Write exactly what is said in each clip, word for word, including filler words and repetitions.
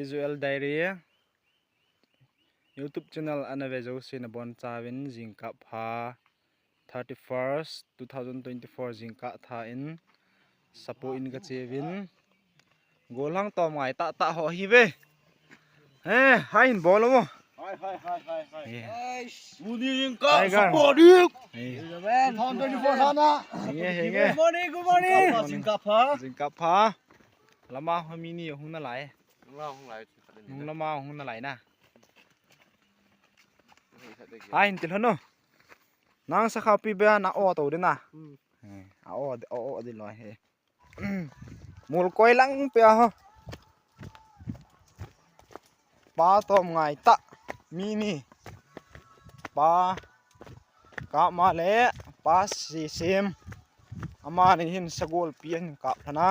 Visual Diary YouTube channel ana ve jouse nabonchauvin jingkah pha, thirty-first, two thousand twenty-four jingkah tha in sapu in kacheuvin. Golhang tom ngai tah tah ho hi ve. He, hai hin bol mo. Hai, hai, hai, hai, hai. He. Tuni jingkah Tiger. Sapu ding. He. Two thousand twenty-four sana. Henge, henge. Good morning, good morning. Jingkah pha. Jingkah pha. Lama ho mi ni hung nalai. Hung la, hung lai. Hung lama hung nalai na. Hai hin til hanu. Nang sakha pi be na o to de na. Hmm. He, a o, o, o de lo he. Mol koi lang pia ho. Pa tom ngai tah. Mi ni. Pa. Kap ma le. Pa si sim. Amani hin sagol pi ahin kap lhon a.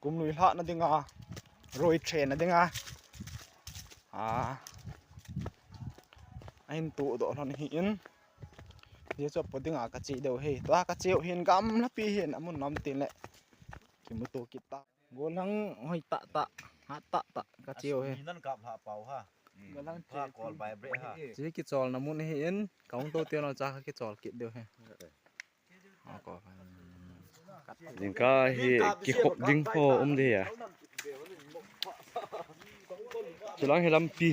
Kum lui lhahna dinga. Roi thena dinga. A. Ahin tudoh lhon ahin. Hijeh chun apo dinga kache diu ahi. Tua kache u hin gamla pi hin amun lam tin le. Kimuto kit ta. Golhang hoi tah tah, hat tah tah kache u ahi. Nan kap lha pau ha. Golhang ha, kol bai bre ha. Che kicholna mun ahin, kahung to teng le cha kakichol kit diu ahi. Jingkah hi kikhop ding ho um ding a. Chulang hi lampi.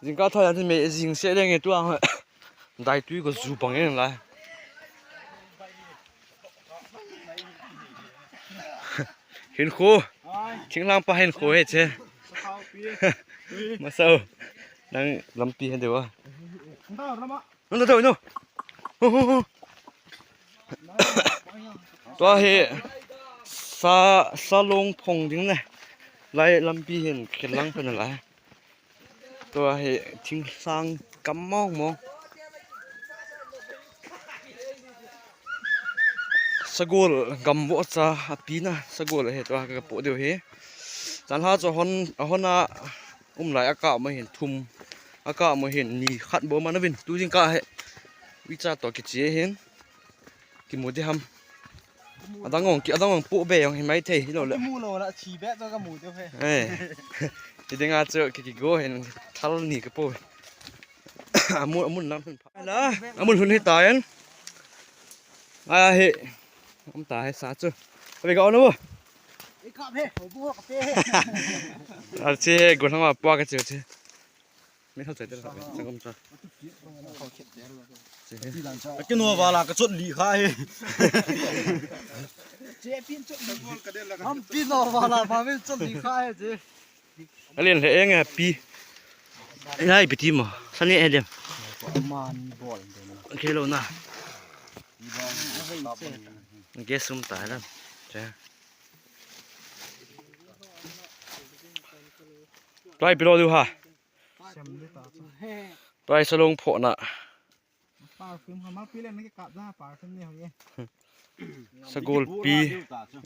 Jingkah thoi an me jing se leng e tua. Dai tui ko ju bang en lai. Hinkho. Thinglang pa hinkho he che. Masau. Nang lampi he deu a. Nang da deu no. Tua hi sa, sa long phong ding ne. Lai lampi hin kilang pe na lai. Tua hi thingsang kam mong mong. Sagol gamvoh cha api na sagol hi tua kapo diu hi. Chan ha chu hon, a hon a um lai a kap ma hin thum. A kap ma hin ni khat bou ma na vin. Tu jingkah hi. Uicha to kiche hin. Kimu ding ham. Adang ong, ki, adang ong po be ong hi mai thei, hi lo le. Kimu lo la, chi be to kamu diu he. Eh. Hi dinga chu ki, kigo hin thal ni kapo. Amu, amun lam hin pha. La, amun hun hi ta en. A hi. Am ta he sa chu. Ka be ka on bo. I kap he, o bu ka pe he. A chi he, go thang ma po ka chi chi. Min hal chai te la, chang um cha. Ka kino vala ka chot li kha he. Che pin chot li. Ham pin no vala ma min chot li kha he che. Alen le eng a pi. Nai pi ti mo. Sani e dem. Man bol dem. Khelo na. Gas room ta la. Che. Tuai pi lo diu ha. Sem di ta chu. Tuai salong pho na. Perfume ha ma pi le na ki kap da perfume ni ho ye. Sagol pi,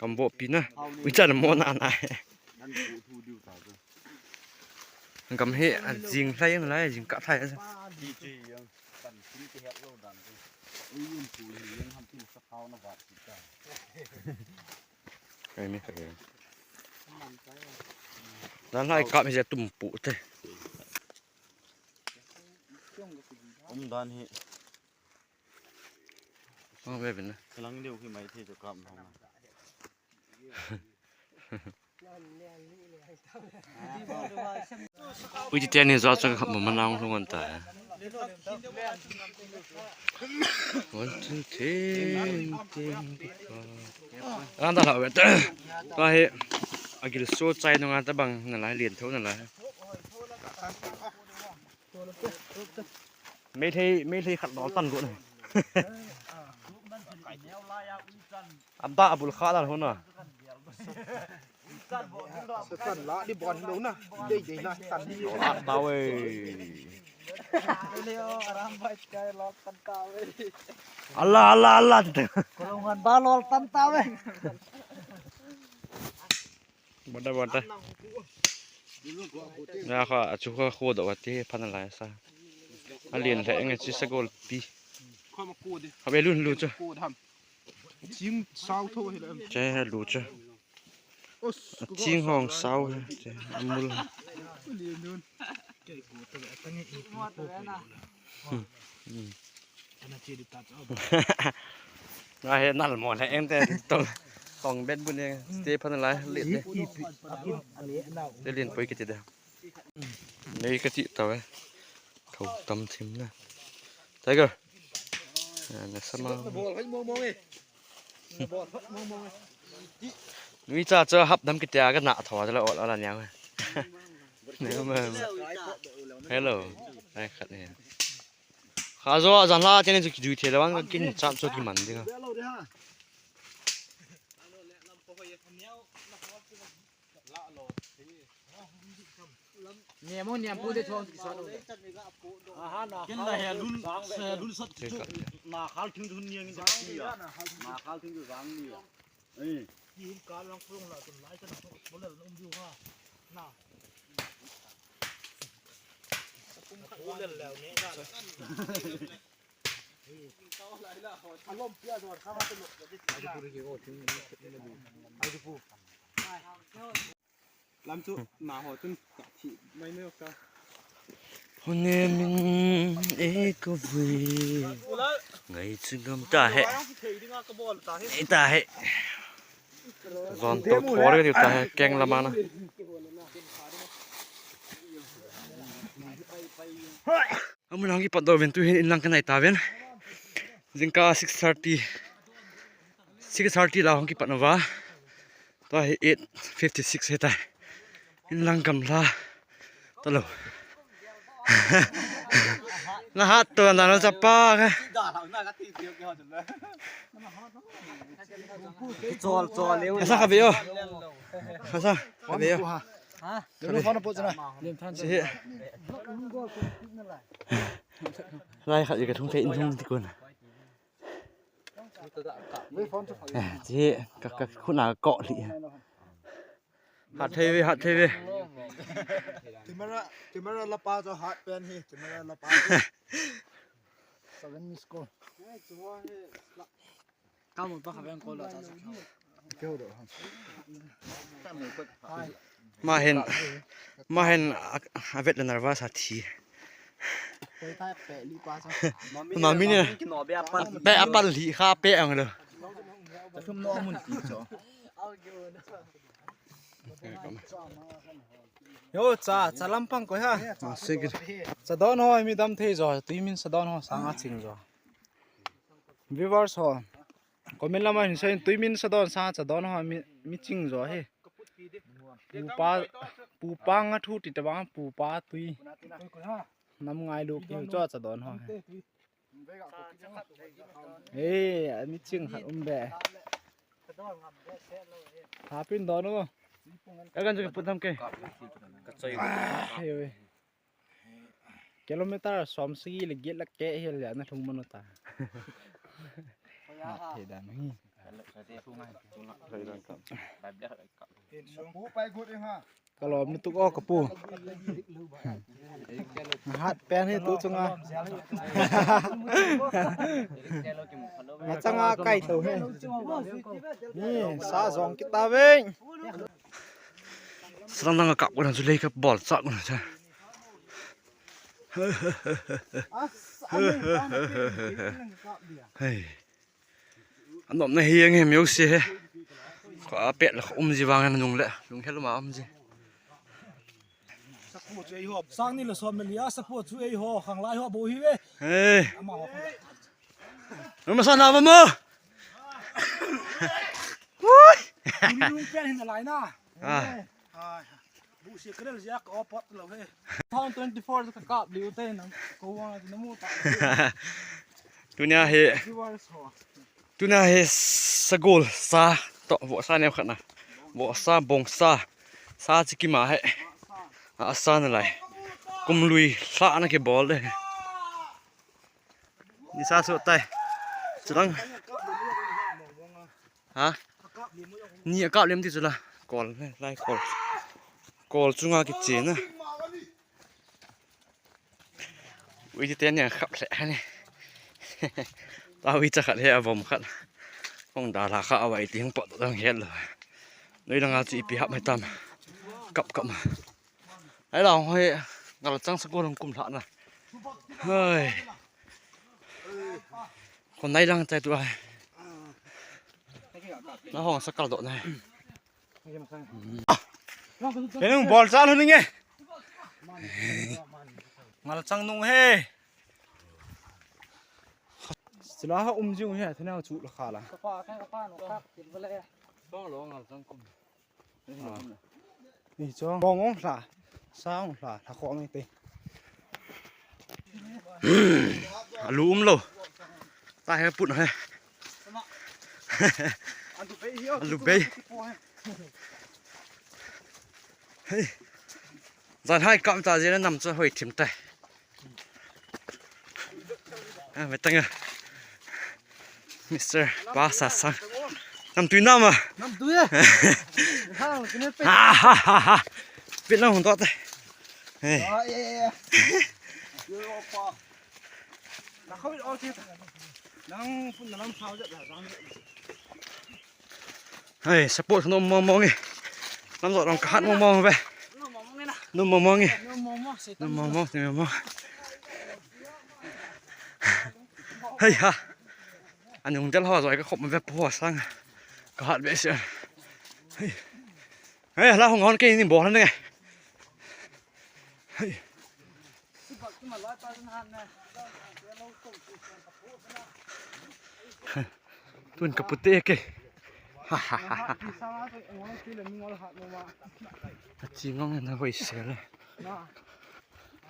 gamvoh pi na. Ui chan mo na na. Gam hi a jing hlai ang lai, jing kah hlai. Kai mi kai. Dan lai kap hi ja tum pu te. Um dan hi. Ang ve bin na. Lang liu hi mai thei chu kap hong. Ui ti ten hi jo chang kap ma nang lung an ta. One, two, three, ten, ten, ten. Ang ta la ve ta. Ka hi. Agil so chai nung an ta bang na lai lien tho na lai. Meithei, meithei khat nol tan go na. Anda abul kha dan hona. Satan la di bon lo na. Dei dei na tan di. Nol at ta we. Leo aram bai kai lok tan ta we. Allah, Allah, Allah. Kolongan ba lol tan ta we. Bata, bata. Na kha, achu kha kho do ati, phan lai sa. Alien le eng chi sagol pi. Kha ma ko de. Habe lun lu chu. Ko dham. Ching sao tho hi le. Che lu chu. Ching hong sao he, amul. Nga he nal mo le eng te tong tong bet bu ne Stephen lai le ne. Te lin poi kiti de. Nei kati tau e. Thou tam thim na. Tiger. Na sama. Nui cha cha hap dam kitia ka na tho cha la ol ala nia. Hello. Ai khat ne. Kha zo jan la chen chu kijui the la wang kin chap cho ki man ding. Niam o niam pu de chong ki sat. Kin la he lun se lun sat chu na khal thing thun niang in da ki ya. Na khal thing chu jang ni ya. Ei. Ki hin ka lang pulong la tun lai ka na bolel na um diu ha. Na. Bolel la ne na. Lam chu na ho chun ka thi mai mai ka. Hone min e ko vui. Ngai chu gam ta he. Ei ta he. Zon to thor ka diu ta he keng lama na. Amun hong kipat doh uvin tu hin in lang ka nai tauvin. Jingkah six thirty. Six thirty la hong kipat uva. Tua hi eight fifty six hitai. In lang gamla. Talo. Na hat to na lo chapa ka. Chol chol leo. Asa ka be o. Asa ka be o. Ha? Lem than po chana. Lem than. Si. Lai khat ka thung thei in thung ti kun. Ve phone chu. Eh, si ka ka khuna ko li. Hat thei ve, hat thei ve. Camera, camera la pa cho hat pen hi, camera la pa. Seven miss call. Ka mo pa kha pen call la ta. Ma hin, ma hin a, a vet le nervous a thi. Ma mi ne. Pe a pal hi kha pe ang lo. Thum no mun ti cho. Yo, cha, cha lampang koi ha. Ah, sige. Cha don ho mi dam thei jo, tui min cha don ho sanga ching jo. Viewers ho. Comment lama hin sei tui min cha don sanga cha don ho mi, mi ching jo he. Pupa, pupa nga thu ti ta bang pupa tui. Nam ngai lu ki cho cha don ho. Ei, a mi ching khat um be. Hapin don o. Ka gan chu put tham ke. Ka choi. Ei, ei. Kilometer som sagi le get la ke hi le na thung manu ta. Ha, thei dan hi. Ka lom ni tuk o ka pu. Hat pen hi tu chunga. Na changa kai to he. Ni sa jong kita ve. Sarang dang kap ko na chu lei ka bol cha ko na cha. Hey. Anom na hi ang hem yo se he. Ko a pet la um ji vang na nung le. Nung hel ma um ji. Sang ni la som me lia support chu ei ho khang lai ho bo hi ve. Hey. Ama ho. Nung ma sa na ba mo. Ui. Nung pen hin lai na. Ah. Ai. Bu si ka rel zia ka o pot lo he. Two thousand twenty-four ka kap liu te nang ko wa na mu ta. Tunia he. Viewers ho. Tunia he sagol sa to vohsa neo khat na. Vohsa bongsa. Sa chi kima he. A sa na lai. Kum lui hla na kibol de. Ni sa su tai. Chulang. Ha? Ni a kap lem ti chu la. Kol, lai kol. Kol chunga kiche na. Ui ti ten ni a kap le ha ni. Ta ui cha khat he a vom khat. Kong da la kha a vai ti hung pot dang het lo. Noi langa chu ipi hap mai tam. Kap kap ma. Ai lang hoi, ngal chang sa ko long kum lha na. Hoi. Kon nai lang chai tu ai. Na hong sa kal do na. Kenung bol sa lo ni nge. Ngal chang nung he. Sila ha um jing he, thena chu la kha la. Ka pa, ka pa no ka, kin ba le. Song lo ngal chang kum. Ni chong bong ong hla. Sa ong hla, hla kho ngai te. Alu um lo. Ta he put he. Alu bei. Hei. Jan hai kam ta jena nam chu hoi thim tai. Ah, metang a. Mister Pa Sa Sang. Nam tui nam a. Nam tui e. Ha, kine pe. Ha, ha, ha, ha. Pit lang hung to te. Hey. Ah, yeah, yeah. Yo, pa. Na khawit all thei ta. Nang phun na lam phau ja ja jang. Hey, support no mo mo nge. Nam zo dong ka hat mo mo ve. No mo mo nge na. No mo mo nge. No mo mo se. No mo mo, no mo mo. Hey ha. Anung del ho zo ka khop mo ve po sang. Ka hat ve se. Hey. Hey, la hung hon ke ni bol nge. Hey. Tun ka pute ke. Achi ngong na hoi sel.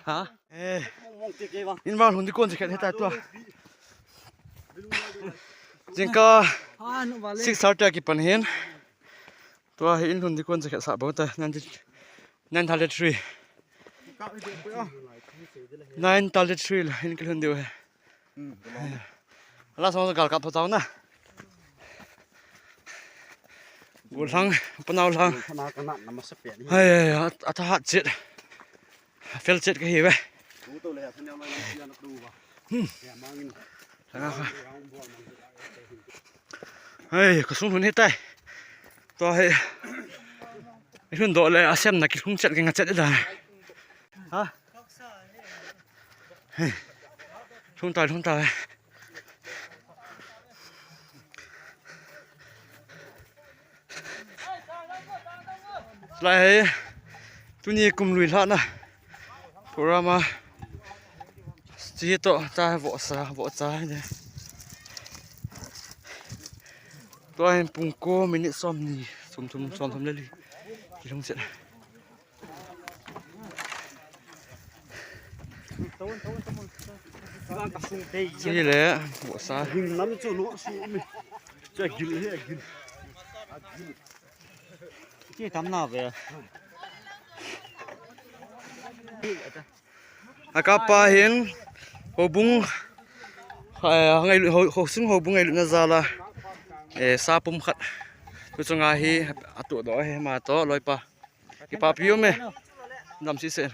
Ha? Eh. In ba hung di kon se khet heta tua. Jingkah six thirty a kipan hin. Tua hi in lhun di kon se khet sa bang ta. Nine thirty-three. Nine thirty-three la in kilhun diu he. Ala song gal kap tho na. Gol hlang, panau hlang. Kana kana na masa pe ni. Hai, hai, at, at hat chet. Fel chet ka hi ve. Gu to le ya thanya ma ni ya na du ba. Hmm. Ya ma ngin. Hai, ka sung lhun hi tai. Tua hi. Lhun do le asem na ki lhung chet ki nga chet da. Ha? Lhung tai, lhung tai. Lai hi, tuni kum lui lhah na program a, chi to ta vohsa, vohsa hi ne. Tua hin pung ko minute som ni, som thum, som thum le li. Kilhung chet. Chi le, vohsa. Ging lam chu lo su mi. Cha gil he gil. Chi tam na ve. Akapa hin, houbung, eh, ngailut, ho, ho, sung houbung ngailutna jal a, eh, sa pum khat. Tu chunga hi, atu do he ma to, loipa. Kipapi um e. Dam sese.